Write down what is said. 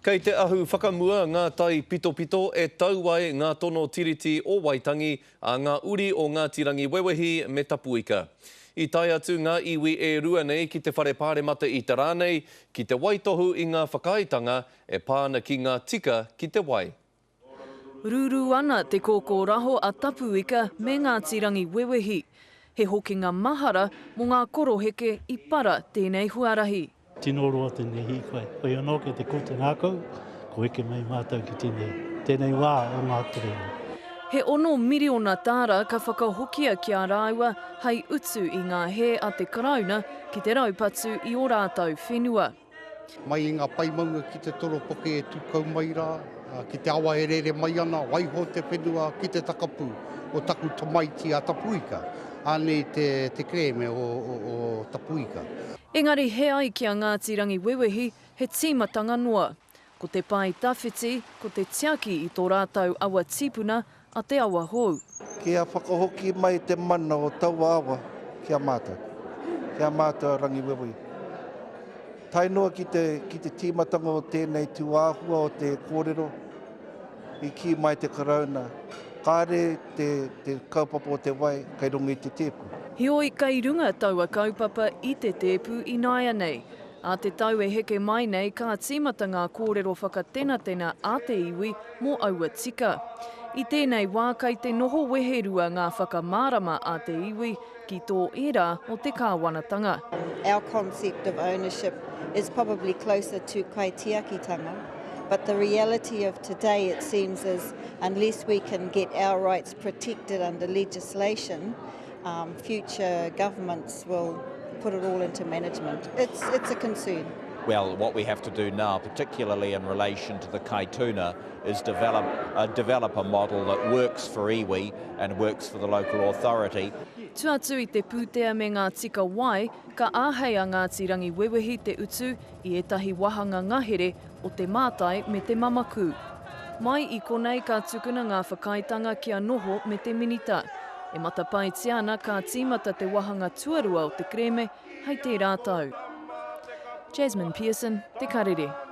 Kei te ahu whakamua ngā tai pitopito e tau ai ngā tono Tiriti o Waitangi a ngā uri o Ngāti Rangiwewehi me Tapuika. I tae atu ngā iwi e rua nei ki te Whare Pāremata i te rā nei ki te waitohu i ngā whakaaetanga e pā ana ki ngā tika ki te wai. Rūrū ana te kōkōraho a Tapuika me Ngāti Rangiwewehi. He hokinga mahara mō ngā koroheke i para tēnei huarahi. Tino roa tēnei hīkoi. Hoi anō kei te kō te ngākau, ko eke mai mātou ki tēnei, tēnei wā o ngā kerēme. He ono miriona tāra ka whakahokia ki a rāua hei utu i ngā hē a te Karauna ki te raupatu i ō rātou whenua. Mai i ngā pae maunga ki te toropoke e tū kau mai rā, ki te awa e rere mai ana, waiho te whenua ki te takapū o taku tamaiti a Tapuika. Anei te, te kerēme o, o, o Tapuika. Engari he ai ki a Ngāti Rangiwewehi, he tīmatanga noa. Ko te pae tawhiti, ko te tiaki i tō rātou awa tipuna a Te Awahou. Kia whakahoki mai te mana o taua awa ki a mātou, ki a mātou a Rangiwewehi. Tae noa ki te, ki te tīmatanga o tēnei tūāhua o te kōrero, i kī mai te Karauna, kāre te, te kaupapa o te wai kei runga i te tēpu. Heoi, kei runga taua kaupapa i te tēpu ināianei. Ā te tau e heke mai nei ka tīmata ngā kōrero whakatenatena a te iwi mō aua tika. I tēnei wā kei te noho weherua ngā whakamārama a te iwi ki tō ērā o te kāwanatanga. Our concept of ownership is probably closer to kaitiakitanga, but the reality of today it seems is unless we can get our rights protected under legislation, um, future governments will put it all into management. It's, it's a concern. Well, what we have to do now, particularly in relation to the Kaituna, is develop, uh, develop a model that works for iwi and works for the local authority. Tu atu i te pūtea me ngā tika wai, ka āhei a Ngāti Rangiwewehi te utu i ētahi wāhanga ngahere o te mātai me te mamaku. Mai i konei ka tukuna ngā whakaaetanga kia noho me te Minita. E matapaetia ana ka tīmata te wāhanga tuarua o te kerēme hei tērā tau. Jasmine Pearson, Te Karere.